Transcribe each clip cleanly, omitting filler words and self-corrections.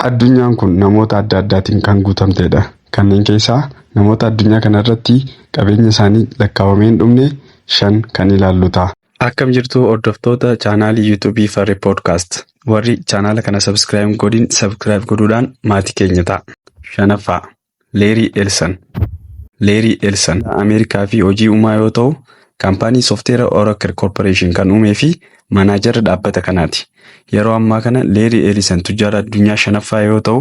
Addunyaan kun namoota adda addaatiin kan guutamtedha. Kanneen keessaa namoota addunyaa kanarratti qabeenya isaanii lakkaawamee hin dhumne 5 kan ilaallu ta'a. Akkam jirtu hordoftoota chaanaalii yuutuubii Farre Podcast. Warri chaanaala kana subscribe godhin subscribe godhuudhaan maatii keenya ta'a. Shanaffaa Leerii Elsan. Leerii Elsan Ameerikaa fi hojii uumaa yoo ta'u, kaampaanii soofteera Oracle Corporation kan uumee fi manaajara dhaabbata kanaati. Yeroo ammaa kana Leerii Elisan tujjaara addunyaa shanaffaa yoo ta'u,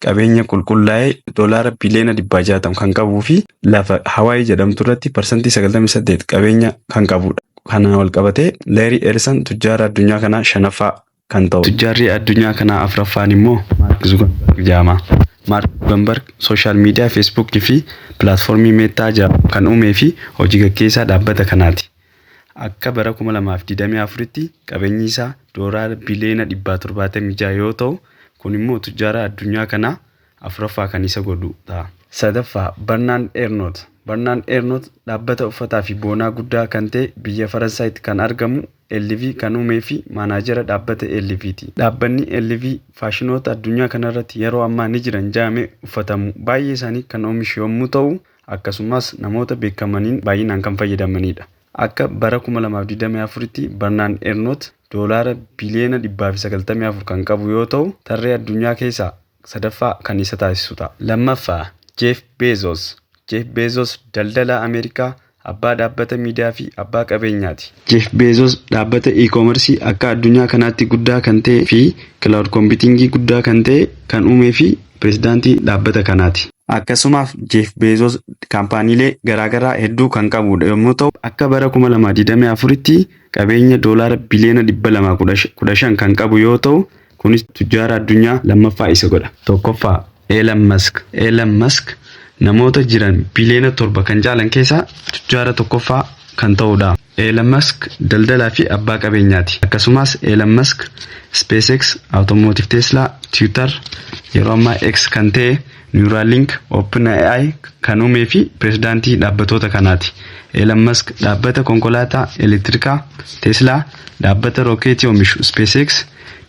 qabeenya qulqullaa'ee doolaara biliyoona 660 kan qabuu fi lafa Hawaayii jedhamtu irratti parsantii 98 qabeenya kan qabudha. Kanaan wal qabatee Leerii Elisan tujjaara addunyaa kanaa shanaffaa kan ta'u. Tujjaarri addunyaa kanaa afraffaan immoo Maark Zuukarbarg jedhama. Maark Zuukarbarg sooshaal miidiyaa Feesbuukii fi pilaatfoormii Meettaa jedhamu kan uumee fi hojii gaggeessaa dhaabbata kanaati. Akka bara 2024tti qabeenyi isaa doolaara biliyoona 776 yoo ta'u, kun immoo tujjaara addunyaa kanaa afuraffaa kan isa godhu ta'a. Sadaffaa, Barnaand Ernoot. Barnaand Ernoot dhaabbata uffataa fi boonaa guddaa kan ta'e biyya Faransaayitti kan argamu LV kan uumee fi maanaajera dhaabbata LV ti. Dhaabbanni LV faashinoota addunyaa kanarratti yeroo ammaa ni jiran jedhamee uffatamu baay'ee isaanii kan oomishu yommuu ta'u, akkasumas namoota beekamaniin baay'inaan kan fayyadamanidha. Akka bara 2024tti Barnaand Ernoot doolaara biliyoona 194 kan qabu yoo ta'u, tarree addunyaa keessaa sadaffaa kan isa taasisu ta'a. Lammaffaa, Jeef Beezos. Jeef Beezos daldalaa Ameerikaa, abbaa dhaabbata miidiyaa fi abbaa qabeenyaati. Jeef Beezos dhaabbata e-commerce akka addunyaa kanaatti guddaa kan ta'e fi cloud computing guddaa kan ta'e kan uumee fi pirezidaantii dhaabbata kanaati. Akkasumas Jeef Beezos kaampaaniilee garaagaraa hedduu kan qabudha yommuu ta'u, akka bara 2024tti qabeenya doolaara biliyoona 215 kan qabu yoo ta'u, kunis tujjaara addunyaa lammaffaa isa godha. Tokkoffaa, Elon Musk. Elon Musk namoota jiran biliyoona 7 kan caalan keessaa tujjaara tokkoffaa kan ta'udha. Elon Musk daldalaa fi abbaa qabeenyaati. Akkasumas Elon Musk SpaceX, Automotive Tesla, Twitter, yeroo ammaa X kan ta'e Neuralink, OpenAI kan uumee fi pirezidaantii dhaabbatoota kanaati. Elon Musk dhaabbata konkolaataa elektirikaa Tesla, dhaabbata rookeetii oomishu SpaceX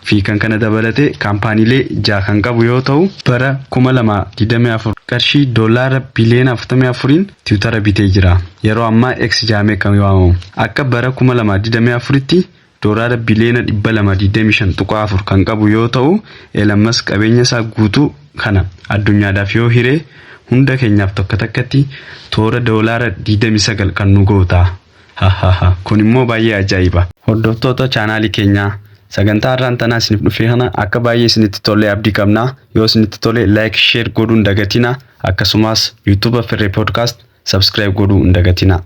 fi kan kana dabalatee kaampaaniilee 6 kan qabu yoo ta'u, bara 2024 qarshii doolaara biliyoona 44n Tiwutara bitee jira. Yeroo ammaa X jedhamee kan waamamu. Akka bara 2024tti doolaara biliyoona 225.4 kan qabu yoo ta'u, Elon Musk qabeenya isaa guutuu kana addunyaadhaaf yoo hiree hunda keenyaaf tokko takkatti toora doolaara 29 kan nu ga'u ta'a. Ha kun immoo baay'ee ajaa'iba. Hordoftoota chaanaalii keenyaa, sagantaa har'aan tanaa isiniif dhufee kana akka baay'ee isinitti tolee abdii qabna. Yoo isinitti tole like, share godhuu hin dagatina. Akkasumas YouTube Firree Podcast subscribe godhuu hin dagatina.